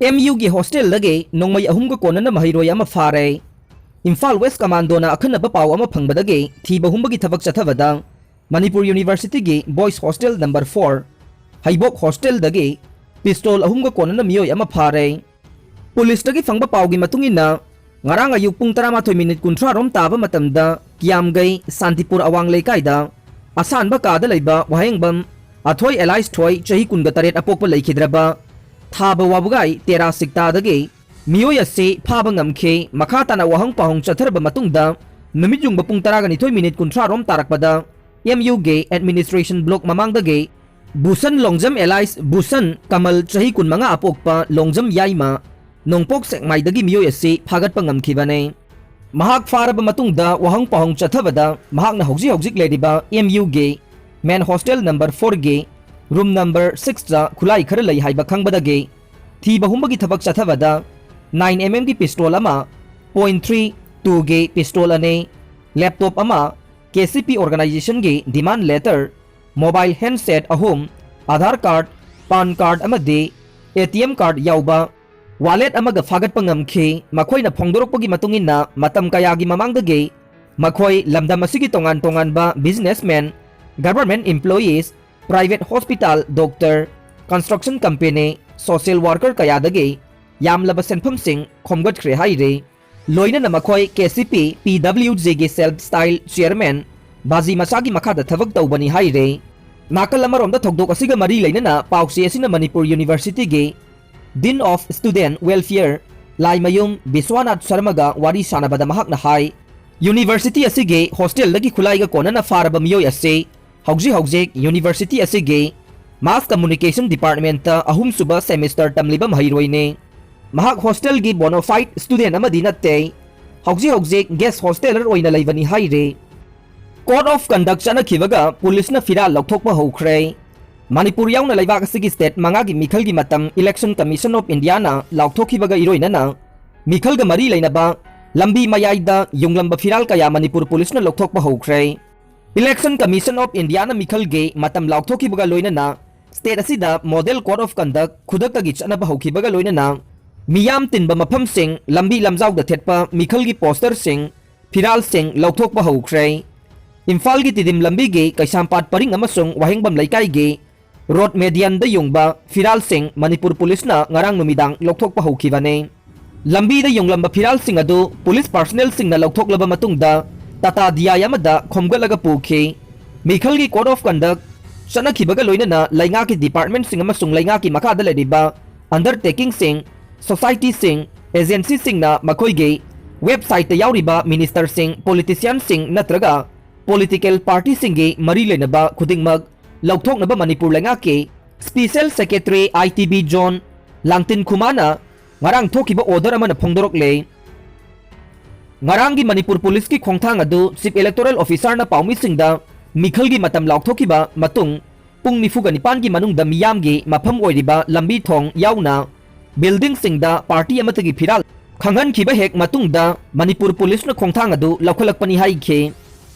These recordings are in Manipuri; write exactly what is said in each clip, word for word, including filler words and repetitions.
ꯑꯦꯝ ꯌꯨꯒꯤ ꯍꯣꯁꯇꯦꯜꯗꯒꯤ ꯅꯣꯡꯃꯩ ꯑꯍꯨꯝꯒ ꯀꯣꯟꯅꯅ ꯃꯍꯩꯔꯣꯏ ꯑꯃ ꯐꯥꯔꯦ꯫ ꯏꯝꯐꯥꯜ ꯋꯦꯁ ꯀꯃꯥꯟꯗꯣꯅ ꯑꯈꯟꯅꯕ ꯄꯥꯎ ꯑꯃ ꯐꯪꯕꯗꯒꯤ ꯊꯤꯕ ꯍꯨꯝꯕꯒꯤ ꯊꯕꯛ ꯆꯠꯊꯕꯗ ꯃꯅꯤꯄꯨꯔ ꯌꯨꯅꯤꯚꯔꯁꯤꯇꯤꯒꯤ ꯕꯣꯏꯁ ꯍꯣꯁꯇꯦꯜ ꯅꯝꯕꯔ ꯐꯣꯔ, ꯍꯩꯕꯣꯛ ꯍꯣꯁꯇꯦꯜꯗꯒꯤ ꯄꯤꯁꯇꯣꯜ ꯑꯍꯨꯝꯒ ꯀꯣꯟꯅꯅ ꯃꯤꯑꯣꯏ ꯑꯃ ꯐꯥꯔꯦ꯫ ꯄꯨꯂꯤꯁꯇꯒꯤ ꯐꯪꯕ ꯄꯥꯎꯒꯤ ꯃꯇꯨꯡ ꯏꯟꯅ, ꯉꯔꯥꯡ ꯑꯌꯨꯛ ꯄꯨꯡ ꯇꯔꯥꯃꯥꯊꯣꯏ ꯃꯤꯅꯤꯠ ꯀꯨꯟꯊ꯭ꯔꯥ ꯔꯣꯝ ꯇꯥꯕ ꯃꯇꯝꯗ ꯀꯤꯌꯥꯝꯒꯩ ꯁꯥꯟꯇꯤꯄꯨꯔ ꯑꯋꯥꯡ ꯂꯩꯀꯥꯏꯗ ꯑꯁꯥꯟꯕ ꯀꯥꯗ ꯂꯩꯕ ꯋꯥꯍꯦꯡꯕꯝ ꯑꯊꯣꯏ ꯑꯦꯂꯥꯏꯁ ꯊꯣꯏ, ꯆꯍꯤ ꯀꯨꯟꯒ ꯇꯔꯦꯠ, ꯑꯄꯣꯛꯄ ꯂꯩꯈꯤꯗ꯭ꯔꯕ ꯊꯥꯕ ꯋꯥꯕꯨꯒꯥꯏ ꯇꯦꯔꯥ ꯁꯤꯛꯇꯥꯗꯒꯤ ꯃꯤꯑꯣꯏ ꯑꯁꯤ ꯐꯥꯕ ꯉꯝꯈꯤ꯫ ꯃꯈꯥ ꯇꯥꯅ ꯋꯥꯍꯪ ꯄꯥꯎꯍꯪ ꯆꯠꯊꯔꯕ ꯃꯇꯨꯡꯗ ꯅꯨꯃꯤꯠ ꯌꯨꯡꯕ ꯄꯨꯡ ꯇꯔꯥꯒ ꯅꯤꯊꯣꯏ ꯃꯤꯅꯤꯠ ꯀꯨꯟꯊ꯭ꯔꯥ ꯔꯣꯝ ꯇꯥꯔꯛꯄꯗ ꯑꯦꯝ ꯌꯨꯒꯤ ꯑꯦꯗꯃꯤꯅꯤꯁꯇ꯭ꯔꯦꯁꯟ ꯕ꯭ꯂꯣꯛ ꯃꯃꯥꯡꯗꯒꯤ ꯕꯨꯁꯟ ꯂꯣꯡꯖꯝ ꯑꯦꯂꯥꯏꯁ ꯕꯨꯁꯟ ꯀꯃꯜ, ꯆꯍꯤ ꯀꯨꯟꯃꯉꯥ, ꯑꯄꯣꯛꯄ ꯂꯣꯡꯖꯝ ꯌꯥꯏꯃ, ꯅꯣꯡꯄꯣꯛ ꯁꯦꯛꯃꯥꯏꯗꯒꯤ ꯃꯤꯑꯣꯏ ꯑꯁꯤ ꯐꯥꯒꯠꯄ ꯉꯝꯈꯤꯕꯅꯤ꯫ ꯃꯍꯥꯛ ꯐꯥꯔꯕ ꯃꯇꯨꯡꯗ ꯋꯥꯍꯪ ꯄꯥꯎꯍꯪ ꯆꯠꯊꯕꯗ ꯃꯍꯥꯛꯅ ꯍꯧꯖꯤꯛ ꯍꯧꯖꯤꯛ ꯂꯩꯔꯤꯕ ꯑꯦꯝ ꯌꯨꯒꯤ ꯃꯦꯟ ꯍꯣꯁꯇꯦꯜ ꯅꯝꯕꯔ ꯐꯣꯔꯒꯤ ꯔꯨꯝ ꯅꯝꯕꯔ ꯁꯤꯛꯁꯇ ꯈꯨꯠꯂꯥꯏ ꯈꯔ ꯂꯩ ꯍꯥꯏꯕ ꯈꯪꯕꯗꯒꯤ ꯊꯤꯕ ꯍꯨꯝꯕꯒꯤ ꯊꯕꯛ ꯆꯠꯊꯕꯗ ꯅꯥꯏꯟ ꯑꯦꯝ ꯑꯦꯝꯒꯤ ꯄꯤꯁꯇꯣꯜ ꯑꯃ, ꯄꯣꯏꯟ ꯊ꯭ꯔꯤ ꯇꯨꯒꯤ ꯄꯤꯁꯇꯣꯜ ꯑꯅꯤ, ꯂꯦꯞꯇꯣꯞ ꯑꯃ, ꯀꯦ ꯁꯤ ꯄꯤ ꯑꯣꯔꯒꯅꯥꯏꯖꯦꯁꯟꯒꯤ ꯗꯤꯃꯥꯟ ꯂꯦꯇꯔ, ꯃꯣꯕꯥꯏꯜ ꯍꯦꯟꯁꯦꯠ ꯑꯍꯨꯝ, ꯑꯥꯙꯥꯔ ꯀꯥꯔꯗ, ꯄꯥꯟ ꯀꯥꯔꯗ ꯑꯃꯗꯤ ꯑꯦ ꯇꯤ ꯑꯦꯝ ꯀꯥꯔꯗ ꯌꯥꯎꯕ ꯋꯥꯂꯦꯠ ꯑꯃꯒ ꯐꯥꯒꯠꯄ ꯉꯝꯈꯤ꯫ ꯃꯈꯣꯏꯅ ꯐꯣꯡꯗꯣꯔꯛꯄꯒꯤ ꯃꯇꯨꯡ ꯏꯟꯅ, ꯃꯇꯝ ꯀꯌꯥꯒꯤ ꯃꯃꯥꯡꯗꯒꯤ ꯃꯈꯣꯏ ꯂꯝꯗꯝ ꯑꯁꯤꯒꯤ ꯇꯣꯉꯥꯟ ꯇꯣꯉꯥꯟꯕ businessman, government employees, private hospital, doctor, construction company, social worker ꯀꯌꯥꯗꯒꯤ ꯌꯥꯝꯂꯕ ꯁꯦꯟꯐꯝꯁꯤꯡ ꯈꯣꯝꯒꯠꯈ꯭ꯔꯦ ꯍꯥꯏꯔꯤ꯫ ꯂꯣꯏꯅꯅ ꯃꯈꯣꯏ ꯀꯦ ꯁꯤ ꯄꯤ ꯄꯤ ꯗꯕ꯭ꯂꯤꯎ ꯖꯦꯒꯤ ꯁꯦꯜꯐ ꯁ꯭ꯇꯥꯏꯜ ꯆꯤꯌꯔꯃꯦꯟ ꯕꯥꯖꯤ ꯃꯆꯥꯒꯤ ꯃꯈꯥꯗ ꯊꯕꯛ ꯇꯧꯕꯅꯤ ꯍꯥꯏꯔꯤ꯫ ꯅꯥꯀꯜ ꯑꯃꯔꯣꯝꯗ ꯊꯧꯗꯣꯛ ꯑꯁꯤꯒ ꯃꯔꯤ ꯂꯩꯅꯅ ꯄꯥꯎꯆꯦ ꯑꯁꯤꯅ ꯃꯅꯤꯄꯨꯔ ꯌꯨꯅꯤꯚꯔꯁꯤꯇꯤꯒꯤ ꯗꯤꯟ of student welfare Laimayum Vishwanath ꯁꯔꯃꯒ ꯋꯥꯔꯤ ꯁꯥꯟꯅꯕꯗ ꯃꯍꯥꯛꯅ ꯍꯥꯏ, ꯌꯨꯅꯤꯚꯔꯁꯤꯇꯤ ꯑꯁꯤꯒꯤ ꯍꯣꯁꯇꯦꯜꯗꯒꯤ ꯈꯨꯠꯂꯥꯏꯒ ꯀꯣꯟꯅꯅ ꯐꯥꯔꯕ ꯃꯤꯑꯣꯏ ꯑꯁꯤ ꯍꯧꯖꯤꯛ ꯍꯧꯖꯤꯛ ꯌꯨꯅꯤꯚꯔꯁꯤꯇꯤ ꯑꯁꯤꯒꯤ ꯃꯥꯁ ꯀꯝꯃꯨꯅꯤꯀꯦꯁꯟ ꯗꯤꯄꯥꯔꯠꯃꯦꯟꯠꯇ ꯑꯍꯨꯝꯁꯨꯕ ꯁꯦꯃꯤꯁꯇꯔ ꯇꯝꯂꯤꯕ ꯃꯍꯩꯔꯣꯏꯅꯤ꯫ ꯃꯍꯥꯛ ꯍꯣꯁꯇꯦꯜꯒꯤ ꯕꯣꯅꯣꯐꯥꯏꯠ ꯁ꯭ꯇꯨꯗꯦꯟꯠ ꯑꯃꯗꯤ ꯅꯠꯇꯦ꯫ ꯍꯧꯖꯤꯛ ꯍꯧꯖꯤꯛ ꯒꯦꯁ ꯍꯣꯁꯇꯦꯂꯔ ꯑꯣꯏꯅ ꯂꯩꯕꯅꯤ ꯍꯥꯏꯔꯤ꯫ ꯀꯣꯗ ꯑꯣꯐ ꯀꯟꯗꯛ ꯆꯠꯅꯈꯤꯕꯒ ꯄꯨꯂꯤꯁꯅ ꯐꯤꯔꯥꯜ ꯂꯧꯊꯣꯛꯄ ꯍꯧꯈ꯭ꯔꯦ꯫ ꯃꯅꯤꯄꯨꯔ ꯌꯥꯎꯅ ꯂꯩꯕꯥꯛ ꯑꯁꯤꯒꯤ ꯁ꯭ꯇꯦꯠ ꯃꯉꯥꯒꯤ ꯃꯤꯈꯜꯒꯤ ꯃꯇꯝ ꯏꯂꯦꯛꯁꯟ ꯀꯃꯤꯁꯟ ꯑꯣꯐ ꯏꯟꯗꯤꯌꯥꯅ ꯂꯥꯎꯊꯣꯛꯈꯤꯕꯒ ꯏꯔꯣꯏꯅꯅ ꯃꯤꯈꯜꯒ ꯃꯔꯤ ꯂꯩꯅꯕ ꯂꯝꯕꯤ ꯃꯌꯥꯏꯗ ꯌꯨꯡꯂꯝꯕ ꯐꯤꯔꯥꯜ ꯀꯌꯥ ꯃꯅꯤꯄꯨꯔ ꯄꯨꯂꯤꯁꯅ ꯂꯧꯊꯣꯛꯄ ꯍꯧꯈ꯭ꯔꯦ꯫ ꯏꯂꯦꯛꯁꯟ ꯀꯃꯤꯁꯟ ꯑꯣꯐ ꯏꯟꯗꯤꯌꯥꯅ ꯃꯤꯈꯜꯒꯤ ꯃꯇꯝ ꯂꯥꯎꯊꯣꯛꯈꯤꯕꯒ ꯂꯣꯏꯅꯅ State ꯑꯁꯤꯗ Model Code of Conduct ꯈꯨꯗꯛꯇꯒꯤ ꯆꯠꯅꯕ ꯍꯧꯈꯤꯕꯒ ꯂꯣꯏꯅꯅ ꯃꯤꯌꯥꯝ ꯇꯤꯟꯕ ꯃꯐꯝꯁꯤꯡ, ꯂꯝꯕꯤ ꯂꯝꯖꯥꯎꯗ ꯊꯦꯠꯄ ꯃꯤꯈꯜꯒꯤ posterꯁꯤꯡ, ꯐꯤꯔꯥꯜꯁꯤꯡ ꯂꯧꯊꯣꯛꯄ ꯍꯧꯈ꯭ꯔꯦ꯫ ꯏꯝꯐꯥꯜꯒꯤ ꯇꯤꯗꯤꯝ ꯂꯝꯕꯤꯒꯤ ꯀꯩꯁꯥꯝꯄꯥꯠ ꯄꯔꯤꯡ ꯑꯃꯁꯨꯡ ꯋꯥꯍꯦꯡꯕꯝ ꯂꯩꯀꯥꯏꯒꯤ road medianꯗ ꯌꯨꯡꯕ ꯐꯤꯔꯥꯜꯁꯤꯡ ꯃꯅꯤꯄꯨꯔ ꯄꯨꯂꯤꯁꯅ ꯉꯔꯥꯡ ꯅꯨꯃꯤꯗꯥꯡ ꯂꯧꯊꯣꯛꯄ ꯍꯧꯈꯤꯕꯅꯤ꯫ ꯂꯝꯕꯤꯗ ꯌꯨꯡꯂꯝꯕ ꯐꯤꯔꯥꯜꯁꯤꯡ ꯑꯗꯨ ꯄꯨꯂꯤꯁ personnelꯁꯤꯡꯅ ꯂꯧꯊꯣꯛꯂꯕ ꯃꯇꯨꯡꯗ ꯇꯥꯇꯥ ꯗꯤꯌꯥꯏ ꯑꯃꯗ ꯈꯣꯝꯒꯠꯂꯒ ꯄꯨꯈꯤ꯫ ꯃꯤꯈꯜꯒꯤ Code of Conduct ꯆꯠꯅꯈꯤꯕꯒ ꯂꯣꯏꯅꯅ ꯂꯩꯉꯥꯛꯀꯤ departmentꯁꯤꯡ ꯑꯃꯁꯨꯡ ꯂꯩꯉꯥꯛꯀꯤ ꯃꯈꯥꯗ ꯂꯩꯔꯤꯕ undertakingꯁꯤꯡ, societyꯁꯤꯡ, agencyꯁꯤꯡꯅ ꯃꯈꯣꯏꯒꯤ websiteꯇ ꯌꯥꯎꯔꯤꯕ ministerꯁꯤꯡ, politicianꯁꯤꯡ ꯅꯠꯇ꯭ꯔꯒ political partyꯁꯤꯡꯒꯤ ꯃꯔꯤ ꯂꯩꯅꯕ ꯈꯨꯗꯤꯡꯃꯛ ꯂꯧꯊꯣꯛꯅꯕ ꯃꯅꯤꯄꯨꯔ ꯂꯩꯉꯥꯛꯀꯤ Special Secretary I T B Zone ꯂꯥꯡꯇꯤꯟ ꯈꯨꯃꯥꯅ ꯉꯔꯥꯡ ꯊꯣꯛꯈꯤꯕ order ꯑꯃꯅ ꯐꯣꯡꯗꯣꯔꯛꯂꯦ꯫ ꯉꯔꯥꯡꯒꯤ ꯃꯅꯤꯄꯨꯔ ꯄꯨꯂꯤꯁꯀꯤ ꯈꯣꯡꯊꯥꯡ ꯑꯗꯨ Chief Electoral Officerꯅ ꯄꯥꯎꯃꯤꯁꯤꯡꯗ ꯃꯤꯈꯜꯒꯤ ꯃꯇꯝ ꯂꯥꯎꯊꯣꯛꯈꯤꯕ ꯃꯇꯨꯡ ꯄꯨꯡ ꯅꯤꯐꯨꯒ ꯅꯤꯄꯥꯟꯒꯤ ꯃꯅꯨꯡꯗ ꯃꯤꯌꯥꯝꯒꯤ ꯃꯐꯝ ꯑꯣꯏꯔꯤꯕ ꯂꯝꯕꯤ ꯊꯣꯡ ꯌꯥꯎꯅ buildingꯁꯤꯡꯗ party ꯑꯃꯠꯇꯒꯤ ꯐꯤꯔꯥꯜ ꯈꯪꯍꯟꯈꯤꯕ ꯍꯦꯛ ꯃꯇꯨꯡꯗ ꯃꯅꯤꯄꯨꯔ ꯄꯨꯂꯤꯁꯅ ꯈꯣꯡꯊꯥꯡ ꯑꯗꯨ ꯂꯧꯈꯠꯂꯛꯄꯅꯤ ꯍꯥꯏꯈꯤ꯫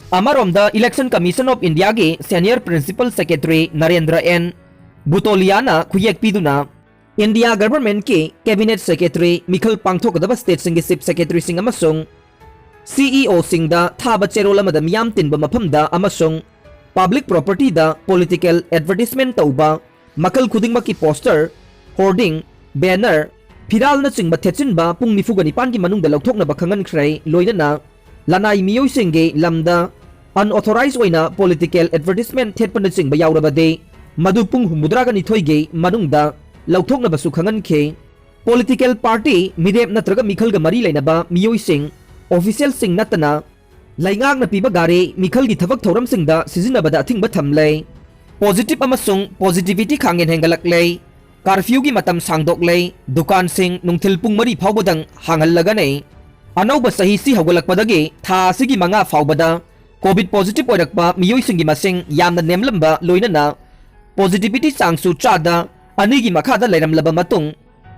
ꯑꯃꯔꯣꯝꯗ Election Commission of Indiaꯒꯤ Senior Principal Secretary Narendra N ꯕꯨꯇꯣꯂꯤꯌꯥꯅ ꯈꯨꯌꯦꯛ ꯄꯤꯗꯨꯅ India Governmentꯀꯤ Cabinet Secretary ꯃꯤꯈꯜ ꯄꯥꯡꯊꯣꯛꯀꯗꯕ stateꯁꯤꯡꯒꯤ Chief Secretaryꯁꯤꯡ ꯑꯃꯁꯨꯡ CEOꯁꯤꯡꯗ ꯊꯥꯕ ꯆꯦꯔꯣꯜ ꯑꯃꯗ ꯃꯤꯌꯥꯝ ꯇꯤꯟꯕ ꯃꯐꯝꯗ ꯑꯃꯁꯨꯡ public propertyꯗ political advertisement ꯇꯧꯕ ꯃꯈꯜ ꯈꯨꯗꯤꯡꯃꯛꯀꯤ poster, hoarding, banner, ꯐꯤꯔꯥꯜꯅꯆꯤꯡꯕ ꯊꯦꯠꯆꯤꯟꯕ ꯄꯨꯡ ꯅꯤꯐꯨꯒ ꯅꯤꯄꯥꯟꯒꯤ ꯃꯅꯨꯡꯗ ꯂꯧꯊꯣꯛꯅꯕ ꯈꯪꯍꯟꯈ꯭ꯔꯦ꯫ ꯂꯣꯏꯅꯅ ꯂꯅꯥꯏ ꯃꯤꯑꯣꯏꯁꯤꯡꯒꯤ ꯂꯝꯗ unauthorized ꯑꯣꯏꯅ political advertisement ꯊꯦꯠꯄꯅꯆꯤꯡꯕ ꯌꯥꯎꯔꯕꯗꯤ ꯃꯗꯨ ꯄꯨꯡ ꯍꯨꯝꯐꯨꯇꯔꯥꯒ ꯅꯤꯊꯣꯏꯒꯤ ꯃꯅꯨꯡꯗ ꯂꯧꯊꯣꯛꯅꯕꯁꯨ ꯈꯪꯍꯟꯈꯤ꯫ Political party, ꯃꯤꯔꯦꯞ ꯅꯠꯇ꯭ꯔꯒ ꯃꯤꯈꯜꯒ ꯃꯔꯤ ꯂꯩꯅꯕ ꯃꯤꯑꯣꯏꯁꯤꯡ, officialꯁꯤꯡ ꯅꯠꯇꯅ ꯂꯩꯉꯥꯛꯅ ꯄꯤꯕ ꯒꯥꯔꯤ ꯃꯤꯈꯜꯒꯤ ꯊꯕꯛ ꯊꯧꯔꯝꯁꯤꯡꯗ ꯁꯤꯖꯤꯟꯅꯕꯗ ꯑꯊꯤꯡꯕ ꯊꯝꯂꯦ꯫ Positive ꯑꯃꯁꯨꯡ positivity ꯈꯥꯡꯍꯦꯟ ꯍꯦꯟꯒꯠꯂꯛꯂꯦ꯫ Curfewꯒꯤ ꯃꯇꯝ ꯁꯥꯡꯗꯣꯛꯂꯦ꯫ ꯗꯨꯀꯥꯟꯁꯤꯡ ꯅꯨꯡꯊꯤꯜ ꯄꯨꯡ ꯃꯔꯤ ꯐꯥꯎꯕꯗꯪ ꯍꯥꯡꯍꯜꯂꯒꯅꯤ꯫ ꯑꯅꯧꯕ ꯆꯍꯤꯁꯤ ꯍꯧꯒꯠꯂꯛꯄꯗꯒꯤ ꯊꯥ ꯑꯁꯤꯒꯤ ꯃꯉꯥ ꯐꯥꯎꯕꯗ COVID positive ꯑꯣꯏꯔꯛꯄ ꯃꯤꯑꯣꯏꯁꯤꯡꯒꯤ ꯃꯁꯤꯡ ꯌꯥꯝꯅ ꯅꯦꯝꯂꯝꯕ ꯂꯣꯏꯅꯅ positivity ꯆꯥꯡꯁꯨ ꯆꯥꯗ ꯑꯅꯤꯒꯤ ꯃꯈꯥꯗ ꯂꯩꯔꯝꯂꯕ ꯃꯇꯨꯡ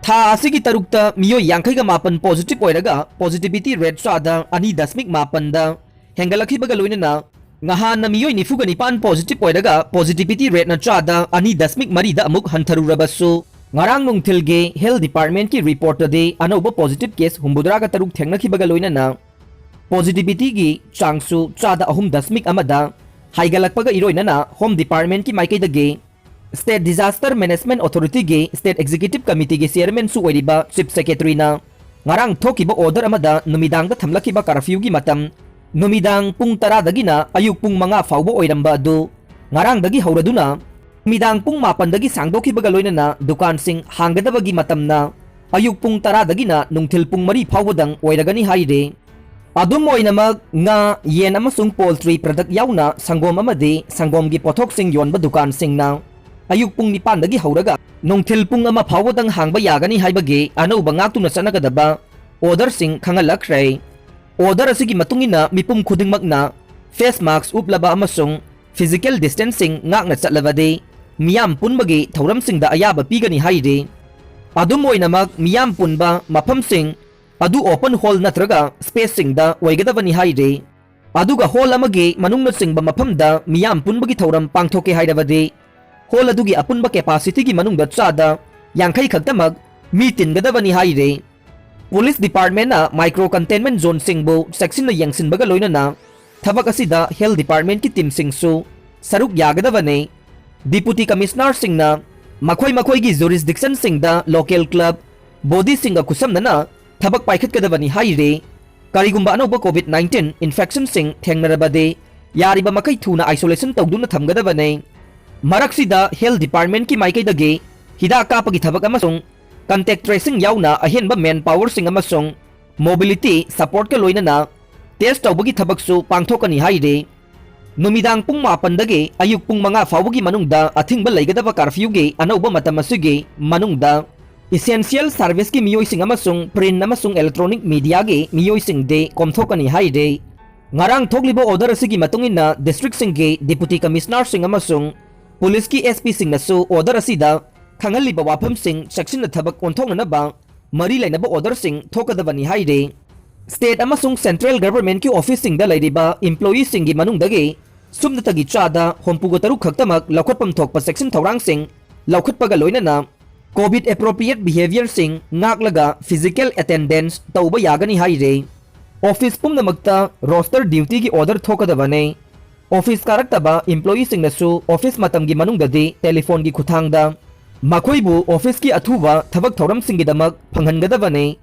ꯊꯥ ꯑꯁꯤꯒꯤ ꯇꯔꯨꯛꯇ ꯃꯤꯑꯣꯏ ꯌꯥꯡꯈꯩꯒ ꯃꯥꯄꯟ positive ꯑꯣꯏꯔꯒ positivity rate ꯆꯥꯗ ꯑꯅꯤ ꯗꯁꯃꯤꯛ ꯃꯥꯄꯟꯗ ꯍꯦꯟꯒꯠꯂꯛꯈꯤꯕꯒ ꯂꯣꯏꯅꯅ ꯉꯍꯥꯟꯅ ꯃꯤꯑꯣꯏ ꯅꯤꯐꯨꯒ ꯅꯤꯄꯥꯟ positive ꯑꯣꯏꯔꯒ positivity rateꯅ ꯆꯥꯗ ꯑꯅꯤ ꯗꯁꯃꯤꯛ ꯃꯔꯤꯗ ꯑꯃꯨꯛ ꯍꯟꯊꯔꯨꯔꯕꯁꯨ, ꯉꯔꯥꯡ ꯅꯨꯡꯊꯤꯜꯒꯤ health departmentꯀꯤ reportꯇꯗꯤ ꯑꯅꯧꯕ positive case ꯍꯨꯝꯐꯨꯇꯔꯥꯒ ꯇꯔꯨꯛ ꯊꯦꯡꯅꯈꯤꯕꯒ ꯂꯣꯏꯅꯅ positivityꯒꯤ ꯆꯥꯡꯁꯨ ꯆꯥꯗ ꯑꯍꯨꯝ ꯗꯁꯃꯤꯛ ꯑꯃꯗ ꯍꯥꯏꯒꯠꯂꯛꯄꯒ ꯏꯔꯣꯏꯅꯅ Home Departmentꯀꯤ ꯃꯥꯏꯀꯩꯗꯒꯤ State Disaster Management Authorityꯒꯤ State Executive Committeeꯒꯤ chairmanꯁꯨ ꯑꯣꯏꯔꯤꯕ Chief Secretaryꯅ ꯉꯔꯥꯡ ꯊꯣꯛꯈꯤꯕ order ꯑꯃꯗ ꯅꯨꯃꯤꯗꯥꯡꯗ ꯊꯝꯂꯛꯈꯤꯕ curfewꯒꯤ ꯃꯇꯝ ꯅꯨꯃꯤꯗꯥꯡ ꯄꯨꯡ ꯇꯔꯥꯗꯒꯤꯅ ꯑꯌꯨꯛ ꯄꯨꯡ ꯃꯉꯥ ꯐꯥꯎꯕ ꯑꯣꯏꯔꯝꯕ ꯑꯗꯨ ꯉꯔꯥꯡꯗꯒꯤ ꯍꯧꯔꯗꯨꯅ ꯅꯨꯃꯤꯗꯥꯡ ꯄꯨꯡ ꯃꯥꯄꯟꯗꯒꯤ ꯁꯥꯡꯗꯣꯛꯈꯤꯕꯒ ꯂꯣꯏꯅꯅ ꯗꯨꯀꯥꯟꯁꯤꯡ ꯍꯥꯡꯒꯗꯕꯒꯤ ꯃꯇꯝꯅ ꯑꯌꯨꯛ ꯄꯨꯡ ꯇꯔꯥꯗꯒꯤꯅ ꯅꯨꯡꯊꯤꯜ ꯄꯨꯡ ꯃꯔꯤ ꯐꯥꯎꯕꯗꯪ ꯑꯣꯏꯔꯒꯅꯤ ꯍꯥꯏꯔꯤ꯫ ꯑꯗꯨꯝ ꯑꯣꯏꯅꯃꯛ, ꯉꯥ, ꯌꯦꯟ ꯑꯃꯁꯨꯡ poultry product ꯌꯥꯎꯅ ꯁꯪꯒꯣꯝ ꯑꯃꯗꯤ ꯁꯪꯒꯣꯝꯒꯤ ꯄꯣꯠꯊꯣꯛꯁꯤꯡ ꯌꯣꯟꯕ ꯗꯨꯀꯥꯟꯁꯤꯡꯅ ꯑꯌꯨꯛ ꯄꯨꯡ ꯅꯤꯄꯥꯟꯗꯒꯤ ꯍꯧꯔꯒ ꯅꯨꯡꯊꯤꯜ ꯄꯨꯡ ꯑꯃ ꯐꯥꯎꯕꯗꯪ ꯍꯥꯡꯕ ꯌꯥꯒꯅꯤ ꯍꯥꯏꯕꯒꯤ ꯑꯅꯧꯕ ꯉꯥꯛꯇꯨꯅ ꯆꯠꯅꯒꯗꯕ orderꯁꯤꯡ ꯈꯪꯍꯜꯂꯛꯈ꯭ꯔꯦ꯫ Order ꯑꯁꯤꯒꯤ ꯃꯇꯨꯡ ꯏꯟꯅ ꯃꯤꯄꯨꯝ ꯈꯨꯗꯤꯡꯃꯛꯅ face mask ꯎꯞꯂꯕ ꯑꯃꯁꯨꯡ physical distancing ꯉꯥꯛꯅ ꯆꯠꯂꯕꯗꯤ ꯃꯤꯌꯥꯝ ꯄꯨꯟꯕꯒꯤ ꯊꯧꯔꯝꯁꯤꯡꯗ ꯑꯌꯥꯕ ꯄꯤꯒꯅꯤ ꯍꯥꯏꯔꯤ꯫ ꯑꯗꯨꯝ ꯑꯣꯏꯅꯃꯛ, ꯃꯤꯌꯥꯝ ꯄꯨꯟꯕ ꯃꯐꯝꯁꯤꯡ ꯑꯗꯨ open hall ꯅꯠꯇ꯭ꯔꯒ spaceꯁꯤꯡꯗ ꯑꯣꯏꯒꯗꯕꯅꯤ ꯍꯥꯏꯔꯤ꯫ ꯑꯗꯨꯒ hall ꯑꯃꯒꯤ ꯃꯅꯨꯡꯅꯆꯤꯡꯕ ꯃꯐꯝꯗ ꯃꯤꯌꯥꯝ ꯄꯨꯟꯕꯒꯤ ꯊꯧꯔꯝ ꯄꯥꯡꯊꯣꯛꯀꯦ ꯍꯥꯏꯔꯕꯗꯤ, hall ꯑꯗꯨꯒꯤ ꯑꯄꯨꯟꯕ capacityꯒꯤ ꯃꯅꯨꯡꯗ ꯆꯥꯗ ꯌꯥꯡꯈꯩ ꯈꯛꯇꯃꯛ ꯃꯤ ꯇꯤꯟꯒꯗꯕꯅꯤ ꯍꯥꯏꯔꯤ꯫ Police Departmentꯅ micro containment zoneꯁꯤꯡꯕꯨ ꯆꯦꯛꯁꯤꯟꯅ ꯌꯦꯡꯁꯤꯟꯕꯒ ꯂꯣꯏꯅꯅ ꯊꯕꯛ ꯑꯁꯤꯗ Health Departmentꯀꯤ teamꯁꯤꯡꯁꯨ ꯁꯔꯨꯛ ꯌꯥꯒꯗꯕꯅꯤ꯫ Deputy Commissionerꯁꯤꯡꯅ ꯃꯈꯣꯏ ꯃꯈꯣꯏꯒꯤ jurisdictionꯁꯤꯡꯗ local club bodyꯁꯤꯡꯒ ꯈꯨꯠꯁꯝꯅꯅ ꯊꯕꯛ ꯄꯥꯏꯈꯠꯀꯗꯕꯅꯤ ꯍꯥꯏꯔꯤ꯫ ꯀꯔꯤꯒꯨꯝꯕ ꯑꯅꯧꯕ COVID nineteen infectionꯁꯤꯡ ꯊꯦꯡꯅꯔꯕꯗꯤ ꯌꯥꯔꯤꯕ ꯃꯈꯩ ꯊꯨꯅ isolation ꯇꯧꯗꯨꯅ ꯊꯝꯒꯗꯕꯅꯤ꯫ ꯃꯔꯛꯁꯤꯗ Health Departmentꯀꯤ ꯃꯥꯏꯀꯩꯗꯒꯤ ꯍꯤꯗꯥꯛ ꯀꯥꯞꯄꯒꯤ ꯊꯕꯛ ꯑꯃꯁꯨꯡ contact tracing ꯌꯥꯎꯅ ꯑꯍꯦꯟꯕ manpowerꯁꯤꯡ ꯑꯃꯁꯨꯡ mobility supportꯀ ꯂꯣꯏꯅꯅ test ꯇꯧꯕꯒꯤ ꯊꯕꯛꯁꯨ ꯄꯥꯡꯊꯣꯛꯀꯅꯤ ꯍꯥꯏꯔꯤ꯫ ꯅꯨꯃꯤꯗꯥꯡ ꯄꯨꯡ ꯃꯥꯄꯟꯗꯒꯤ ꯑꯌꯨꯛ ꯄꯨꯡ ꯃꯉꯥ ꯐꯥꯎꯕꯒꯤ ꯃꯅꯨꯡꯗ ꯑꯊꯤꯡꯕ ꯂꯩꯒꯗꯕ curfewꯒꯤ ꯑꯅꯧꯕ ꯃꯇꯝ ꯑꯁꯤꯒꯤ ꯃꯅꯨꯡꯗ essential serviceꯀꯤ ꯃꯤꯑꯣꯏꯁꯤꯡ ꯑꯃꯁꯨꯡ print ꯑꯃꯁꯨꯡ electronic mediaꯒꯤ ꯃꯤꯑꯣꯏꯁꯤꯡꯗꯤ ꯀꯣꯝꯊꯣꯛꯀꯅꯤ ꯍꯥꯏꯔꯤ꯫ ꯉꯔꯥꯡ ꯊꯣꯛꯂꯤꯕ order ꯑꯁꯤꯒꯤ ꯃꯇꯨꯡ ꯏꯟꯅ districtꯁꯤꯡꯒꯤ Deputy Commissionerꯁꯤꯡ ꯑꯃꯁꯨꯡ Policeꯀꯤ SPꯁꯤꯡꯅꯁꯨ order ꯑꯁꯤꯗ ꯈꯪꯍꯜꯂꯤꯕ ꯋꯥꯐꯝꯁꯤꯡ ꯆꯦꯛꯁꯤꯟꯅ ꯊꯕꯛ ꯑꯣꯟꯊꯣꯛꯅꯅꯕ ꯃꯔꯤ ꯂꯩꯅꯕ orderꯁꯤꯡ ꯊꯣꯛꯀꯗꯕꯅꯤ ꯍꯥꯏꯔꯤ꯫ State ꯑꯃꯁꯨꯡ Central Governmentꯀꯤ officeꯁꯤꯡꯗ ꯂꯩꯔꯤꯕ employeeꯁꯤꯡꯒꯤ ꯃꯅꯨꯡꯗꯒꯤ ꯁꯨꯞꯅꯇꯒꯤ ꯆꯥꯗ ꯍꯨꯝꯐꯨꯒ ꯇꯔꯨꯛ ꯈꯛꯇꯃꯛ ꯂꯧꯈꯠꯐꯝ ꯊꯣꯛꯄ ꯆꯦꯛꯁꯤꯟ ꯊꯧꯔꯥꯡꯁꯤꯡ ꯂꯧꯈꯠꯄꯒ ꯂꯣꯏꯅꯅ COVID appropriate behaviourꯁꯤꯡ ꯉꯥꯛꯂꯒ physical attendance ꯇꯧꯕ ꯌꯥꯒꯅꯤ ꯍꯥꯏꯔꯦ꯫ Office ꯄꯨꯝꯅꯃꯛꯇ roster dutyꯒꯤ order ꯊꯣꯛꯀꯗꯕꯅꯤ꯫ Office ꯀꯥꯔꯛꯇꯕ employeeꯁꯤꯡꯅꯁꯨ office ꯃꯇꯝꯒꯤ ꯃꯅꯨꯡꯗꯗꯤ telephoneꯒꯤ ꯈꯨꯠꯊꯥꯡꯗ ꯃꯈꯣꯏꯕꯨ officeꯀꯤ ꯑꯊꯨꯕ ꯊꯕꯛ ꯊꯧꯔꯝꯁꯤꯡꯒꯤꯗꯃꯛ ꯐꯪꯍꯟꯒꯗꯕꯅꯤ꯫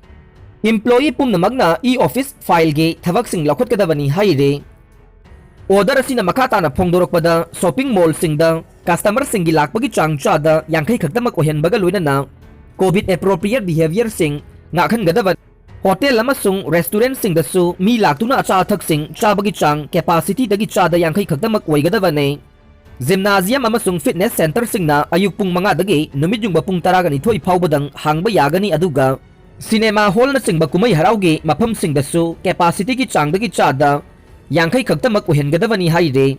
Employee ꯄꯨꯝꯅꯃꯛꯅ e-office fileꯒꯤ ꯊꯕꯛꯁꯤꯡ ꯂꯧꯈꯠꯀꯗꯕꯅꯤ ꯍꯥꯏꯔꯤ꯫ Order ꯑꯁꯤꯅ ꯃꯈꯥ ꯇꯥꯅ ꯐꯣꯡꯗꯣꯔꯛꯄꯗ, shopping mallꯁꯤꯡꯗ customerꯁꯤꯡꯒꯤ ꯂꯥꯛꯄꯒꯤ ꯆꯥꯡ ꯆꯥꯗ ꯌꯥꯡꯈꯩ ꯈꯛꯇꯃꯛ ꯑꯣꯏꯍꯟꯕꯒ ꯂꯣꯏꯅꯅ COVID appropriate behaviourꯁꯤꯡ ꯉꯥꯛꯍꯟꯒꯗꯕ꯫ Hotel ꯑꯃꯁꯨꯡ restaurantꯁꯤꯡꯗꯁꯨ ꯃꯤ ꯂꯥꯛꯇꯨꯅ ꯑꯆꯥ ꯑꯊꯛꯁꯤꯡ ꯆꯥꯕꯒꯤ ꯆꯥꯡ capacityꯗꯒꯤ ꯆꯥꯗ ꯌꯥꯡꯈꯩ ꯈꯛꯇꯃꯛ ꯑꯣꯏꯒꯗꯕꯅꯤ꯫ Gymnasium ꯑꯃꯁꯨꯡ fitness centreꯁꯤꯡꯅ ꯑꯌꯨꯛ ꯄꯨꯡ ꯃꯉꯥꯗꯒꯤ ꯅꯨꯃꯤꯠ ꯌꯨꯡꯕ ꯄꯨꯡ ꯇꯔꯥꯒ ꯅꯤꯊꯣꯏ ꯐꯥꯎꯕꯗꯪ ꯍꯥꯡꯕ ꯌꯥꯒꯅꯤ, ꯑꯗꯨꯒ cinema hallꯅꯆꯤꯡꯕ ꯀꯨꯝꯍꯩ ꯍꯔꯥꯎꯒꯤ ꯃꯐꯝꯁꯤꯡꯗꯁꯨ capacityꯒꯤ ꯆꯥꯡꯗꯒꯤ ꯆꯥꯗ ꯌꯥꯡꯈꯩ ꯈꯛꯇꯃꯛ ꯑꯣꯏꯍꯟꯒꯗꯕꯅꯤ ꯍꯥꯏꯔꯤ꯫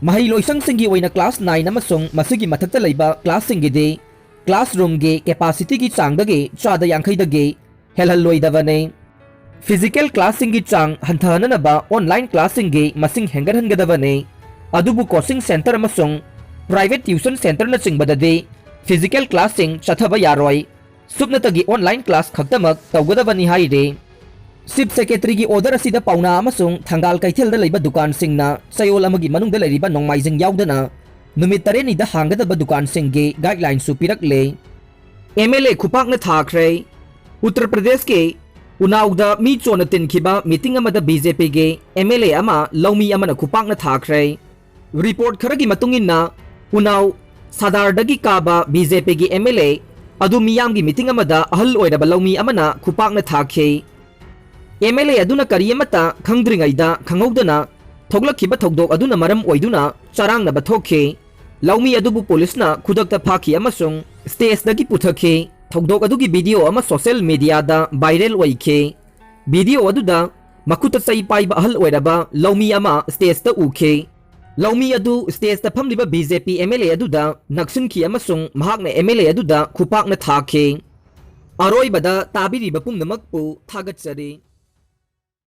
ꯃꯍꯩꯂꯣꯏꯁꯪꯁꯤꯡꯒꯤ ꯑꯣꯏꯅ class nine ꯑꯃꯁꯨꯡ ꯃꯁꯤꯒꯤ ꯃꯊꯛꯇ ꯂꯩꯕ classꯁꯤꯡꯒꯤꯗꯤ classroomꯒꯤ capacityꯒꯤ ꯆꯥꯡꯗꯒꯤ ꯆꯥꯗ ꯌꯥꯡꯈꯩꯗꯒꯤ ꯍꯦꯜꯍꯜꯂꯣꯏꯗꯕꯅꯤ꯫ Physical classꯁꯤꯡꯒꯤ ꯆꯥꯡ ꯍꯟꯊꯍꯟꯅꯅꯕ online classꯁꯤꯡꯒꯤ ꯃꯁꯤꯡ ꯍꯦꯟꯒꯠꯍꯟꯒꯗꯕꯅꯤ꯫ ꯑꯗꯨꯕꯨ coaching centre ꯑꯃꯁꯨꯡ private tuition centreꯅꯆꯤꯡꯕꯗꯗꯤ physical classꯁꯤꯡ ꯆꯠꯊꯕ ꯌꯥꯔꯣꯏ꯫ ꯁꯨꯞꯅꯇꯒꯤ online class ꯈꯛꯇꯃꯛ ꯇꯧꯒꯗꯕꯅꯤ ꯍꯥꯏꯔꯤ꯫ Chief Secretaryꯒꯤ order ꯑꯁꯤꯗ ꯄꯥꯎꯅꯥ ꯑꯃꯁꯨꯡ ꯊꯪꯒꯥꯜ ꯀꯩꯊꯦꯜꯗ ꯂꯩꯕ ꯗꯨꯀꯥꯟꯁꯤꯡꯅ ꯆꯌꯣꯜ ꯑꯃꯒꯤ ꯃꯅꯨꯡꯗ ꯂꯩꯔꯤꯕ ꯅꯣꯡꯃꯥꯏꯖꯤꯡ ꯌꯥꯎꯗꯅ ꯅꯨꯃꯤꯠ ꯇꯔꯦꯠꯅꯤꯗ ꯍꯥꯡꯒꯗꯕ ꯗꯨꯀꯥꯟꯁꯤꯡꯒꯤ guidelineꯁꯨ ꯄꯤꯔꯛꯂꯦ꯫ MLA ꯈꯨꯄꯥꯛꯅ ꯊꯥꯈ꯭ꯔꯦ꯫ ꯎꯠꯇꯔ ꯄ꯭ꯔꯗꯦꯁꯀꯤ ꯎꯅꯥꯎꯗ ꯃꯤ ꯆꯣꯟꯅ ꯇꯤꯟꯈꯤꯕ meeting ꯑꯃꯗ BJPꯒꯤ MLA ꯑꯃ ꯂꯧꯃꯤ ꯑꯃꯅ ꯈꯨꯄꯥꯛꯅ ꯊꯥꯈ꯭ꯔꯦ꯫ Report ꯈꯔꯒꯤ ꯃꯇꯨꯡ ꯏꯟꯅ, ꯎꯅꯥꯎ ꯁꯥꯗꯥꯔꯗꯒꯤ ꯀꯥꯕ BJPꯒꯤ MLA ꯑꯗꯨ ꯃꯤꯌꯥꯝꯒꯤ meeting ꯑꯃꯗ ꯑꯍꯜ ꯑꯣꯏꯔꯕ ꯂꯧꯃꯤ ꯑꯃꯅ ꯈꯨꯄꯥꯛꯅ ꯊꯥꯈꯤ꯫ MLA ꯑꯗꯨꯅ ꯀꯔꯤ ꯑꯃꯠꯇ ꯈꯪꯗ꯭ꯔꯤꯉꯩꯗ ꯈꯪꯍꯧꯗꯅ ꯊꯣꯛꯂꯛꯈꯤꯕ ꯊꯧꯗꯣꯛ ꯑꯗꯨꯅ ꯃꯔꯝ ꯑꯣꯏꯗꯨꯅ ꯆꯔꯥꯡꯅꯕ ꯊꯣꯛꯈꯤ꯫ ꯂꯧꯃꯤ ꯑꯗꯨꯕꯨ ꯄꯨꯂꯤꯁꯅ ꯈꯨꯗꯛꯇ ꯐꯥꯈꯤ ꯑꯃꯁꯨꯡ stageꯇꯒꯤ ꯄꯨꯊꯈꯤ꯫ ꯊꯧꯗꯣꯛ ꯑꯗꯨꯒꯤ video ꯑꯃ social mediaꯗ viral ꯑꯣꯏꯈꯤ꯫ Video ꯑꯗꯨꯗ ꯃꯈꯨꯠꯇ ꯆꯩ ꯄꯥꯏꯕ ꯑꯍꯜ ꯑꯣꯏꯔꯕ ꯂꯧꯃꯤ ꯑꯃ stageꯇ ꯎꯈꯤ꯫ ꯂꯧꯃꯤ ꯑꯗꯨ stageꯇ ꯐꯝꯂꯤꯕ BJP MLA ꯑꯗꯨꯗ ꯅꯛꯁꯤꯟꯈꯤ ꯑꯃꯁꯨꯡ ꯃꯍꯥꯛꯅ MLA ꯑꯗꯨꯗ ꯈꯨꯄꯥꯛꯅ ꯊꯥꯈꯤ꯫ ꯑꯔꯣꯏꯕꯗ ꯇꯥꯕꯤꯔꯤꯕ ꯄꯨꯝꯅꯃꯛꯄꯨ ꯊꯥꯒꯠꯆꯔꯤ꯫